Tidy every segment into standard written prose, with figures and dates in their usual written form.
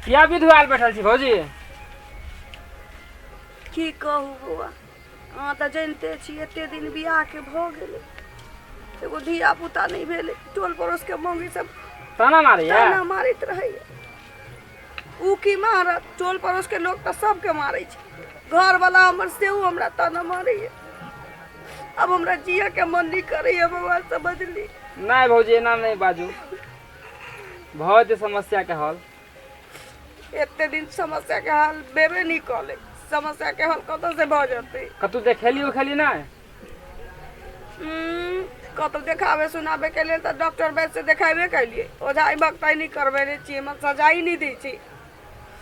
किया विधुआल बैठल छी भौजी? की कहू बौआ, अहाँ तऽ जनिते छी एते दिन बियाहके भऽ गेलै, एगो धिया पुता नहि भेलै। टोल पड़ोसके मौगी सब ताना मारैया, ताना मारैत रहैया। उ की मारत, टोल पड़ोसके लोक तऽ सबके मारै छै। घरवला हमर सेहो हमरा ताना मारैया। आब हमरा जियके मन नहि करैया बौआ, समझली? नहि भौजी, एना नहि बाजू, भऽ जेतै समस्याके हल। एते दिन समस्या के हल भेबे नहीं कले, समस्या के हल कतऽ से भऽ जेतै? कतहु देखेली उखेली नहि? कतौ देखाबे सुनाबे के लेल तऽ डॉक्टर वैद्य से देखेबे केलियै, ओझाइ भक्ताइ नहि करबेने छियै, मन सजाइ नहि दै छै।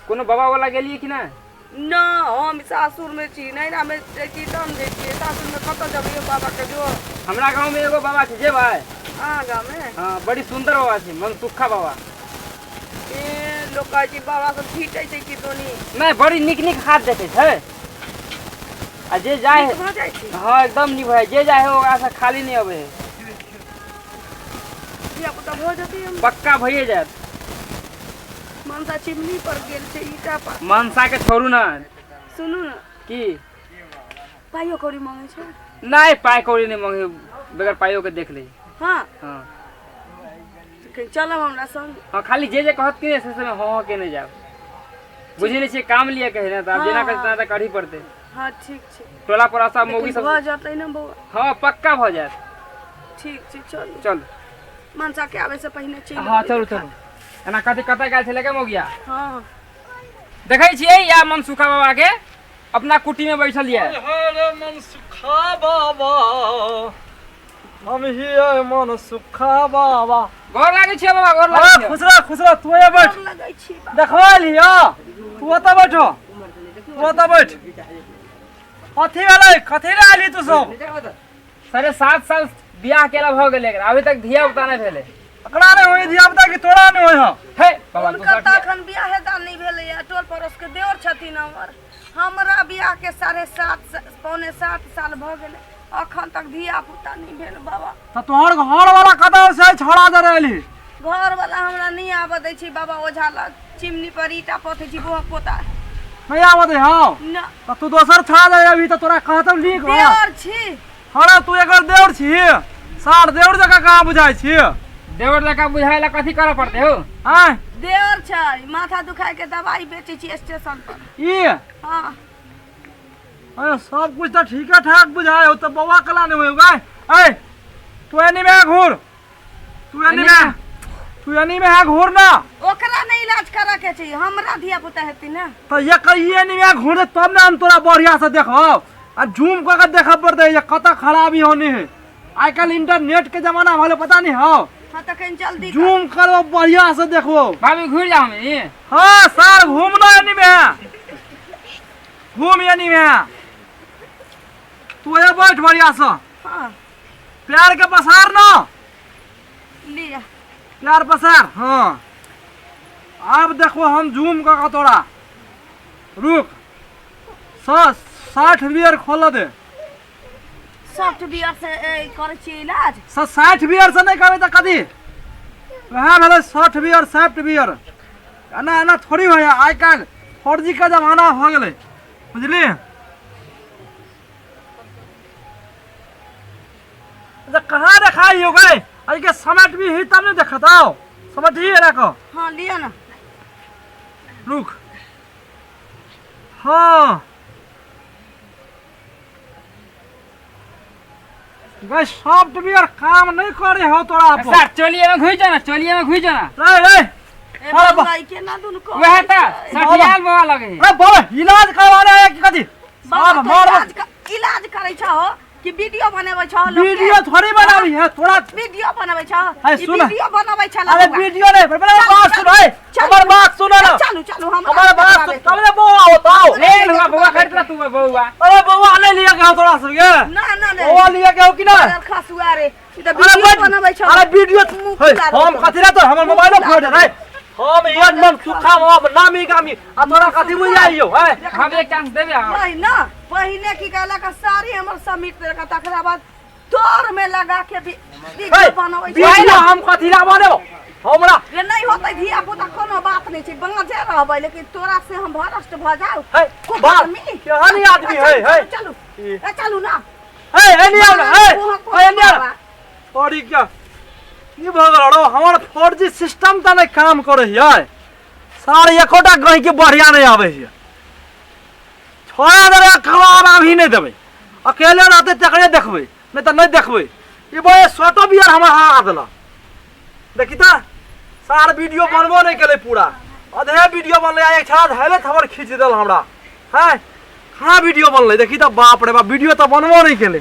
कोनो बाबा वाला गेलियै कि नहि? न, हम सासुर में छी, नैहरा में जाइ छी तहन जाइ छियै, सासुर में कतऽ जेबै यौ बाबा के जो। हमरा गाँव में एगो बाबा छै, जेबै? अहाँ गाँव में? हाँ, बड़ी सुंदर बाबा छै, मनसुखा बाबा। ए, लोक कहै छै बाबा सब छीटै छै कि दोनी। नहि, बड़ी नीक नीक हाथ देखै छै आ जे जाय नीक भऽ जाइ छै। हाँ, एकदम नीक भऽ जाइ, जे जाय है ओकरा से खाली नहि अबै है। धिया पुता भऽ जेतै हम? पक्का भइए जायत। मनसा चिमनी पर गेल छै ईटा पर। मनसा के छोड़ू ना। सुनू ना। की? पाइयो कौड़ी मांगे छै? नहीं, पाई कौड़ी नहीं मांगे, बगैर पाइयो के देख ले। हाँ। हाँ। चलब हमरा संग। हाँ, खाली जे जे कहत कि से से हाँ हाँ के नहीं जाब, बुझि नहीं छियै, काम लिए कहे ना, तऽ आब जेना कहै तेना तऽ करही पड़तै। हाँ ठीक छै। टोला पड़ोसा सब मौगी सब भऽ जेतै ने बौआ? हाँ, पक्का भऽ जायत। ठीक छै, चलू। चलू। मनसा के आबै से पहिने चलि हाँ, अबै। चलू चलू। एना कथी कतऽ गेल छलै के मौगिया? हाँ। देखै छियै या मनसुखा बाबा के अपना कुटी में बैठल ये। हर मनसुखा बाबा, हम हियै मनसुखा बाबा। गोर लागै छियै बाबा, गोर लागै अरे छियै। खुश रह, खुश रह, तू एतऽ बैठ। गोर लगै छी बाबा। देखबा लिअ, तू ओतऽ बैठो, तू ओतऽ बैठ। कथी भेलै, कथी लए एली तू सब? 7.5 साल बियाह केला भऽ गेलै एकरा, अभी तक धिया पुता नहि भेलै। एकरा नहि होई धिया पुता कि तोरा नहि होई? हौ हे बाबा, हुनकर दोसर तऽ एखन बियाहे दान नहि भेलैया, टोल पड़ोस के देवर छथिन हमर। हमरा बियाह के 7.5 6.75 साल भऽ गेलै, अखन तक धिया पुता नहि भेल बाबा। तऽ तोहर घर वाला कतऽ से छोड़ा दे रहली? घर वाला हमरा नहि आबऽ दै छै बाबा ओझा लग, चिमनी पर ईटा पोथै छी बोहक पोता। नहीं आबऽ दे हौ? ना। तऽ तू दोसर छोड़ा दे अभी तऽ तोरा कहतौ नीक बात। देवर छी। हँ, तू एकर देवर छी? सार देवर जकाँ कहाँ बुझाइ छी? देवर जकाँ बुझाइ ला कथी करऽ पड़तै हौ? आँय? देवर छै, माथा दुखाय के दवाई बेचै छी स्टेशन पर। ई? हाँ। अरे सब कुछ तऽ ठीके ठाक बुझाइ हो, तऽ बौआ कला नहि होय गाय। ऐ तू एनी में घूर, तू एनी में, तू एनी में है घूर ना। ओकरा नहीं इलाज करा के चाहिए, हमरा धिया पुता हेतै ना। तऽ एक एनी में घूर दे तब ना हम तोरा बढ़िया से देखब आ जूम कऽ के देखऽ पड़तै जे कतऽ खराबी होनी है। आइ काल्हि इंटरनेट के जमाना भले, पता नहीं हौ। हाँ, तऽ कनि जल्दी कर। जूम करो, बढ़िया से देखो। भाभी, घुरि जाउ हम ई। हाँ सार, घूमना एनी में, घूम एनी में। तू ये बैठ बढ़िया से। हाँ। प्यार के पसार ना। लिया। प्यार पसार। हाँ, अब देखो हम जूम कऽ के तोरा, रुक, 60 बियर खोल दे। सॉफ्टवेयर से करै छियै इलाज? 60 बियर से नहि करबै तऽ कथी? वएह भेलै 60 बियर, सॉफ्टवेयर। एना एना थोड़ी होइए, आइ काल्हि 4G के जमाना भऽ गेलै, बुझलियै? अच्छा, कहाँ देखाई हो गए? अरे के समझ भी ही तब नहीं देखत आओ, समझ ही रखो। हाँ, लिअ ना। रुक। हाँ गई, सॉफ्टवेयर काम नहीं करे हो तोरा पर। सर, चलिए में घुसि जाना, चलिए में घुसि जाना। रे रे। ए अरे बौआ, ई केना दुनू करै वएह तऽ छै? सठियाल बाबा लगे है। अरे बाबा, इलाज करवा रहे हैं कि कथी? बाबा, सब तू मार इलाज करै छहो कि वीडियो बनाबै छहो लोकके? वीडियो थोड़ी बनाबी है तोरा। वीडियो बनाबै छहो? अरे ई सुन। वीडियो बनाबै छला अरे बौआ। वीडियो नहीं, पर चलू, बात सुन चलू, भाई, चलू। हमार बात सुनो ना। चलू चलू, हम हमार बात सुन, चल रे बौआ, बताओ। ले लुआ बौआ, खरीद ला तू बौआ। अरे बौआ नहीं लिया के हो तोरा सब के? ना ना ना। बौआ लिया के हो कि ना? खसुआ रे, ई तऽ अरे वीडियो बड- बनाबै छहो। अरे वीडियो मुँह हे, फुला हम देतौ। कथी रे तो हमर मोबाइल फोड़ दे रे। हम ये मन सुखा बाबा नामी गामी आ तोरा कथी बुझाइयो है? हम एक चांस देबे अहाँ। वही ना, पहिने की कहलक, साड़ी हमर समीट देलक, तकरा बाद तोर में लगा के वीडियो बनाबै छै। वीडियो हम कथी ला बनेबो? हमरा रे नहीं होतै धिया पुता कोनो बात नहीं छै बाँझे रहबै लेकिन तोरा से हम भ्रष्ट भऽ जाउ है कोन बाप आदमी? केहन ई आदमी है है चलू ई। ए चलू ना है एनी आउ ना है मुँह है एनी आउ बाबा। और ई क्या ई भऽ गेल रौ हमर 4G system तऽ नहि काम करै हियै सार एकोटा गहिं के बढ़िया नहि आबै हियै छोड़ा दे ककरो आराम ही नहि देबै अकेले रहतै तकरे देखबै नहि तऽ नहि देखबै ई बे शर्टो बियर हमर हरा देलक देखी तऽ सार वीडियो बनबो नहि केलै पूरा अधे वीडियो बनलै आ एक छड़ा धैले थबर खींच देल हमरा हैं कहाँ वीडियो बनलै देखी तऽ बाप रे बाप वीडियो तऽ बनबो नहि केलै।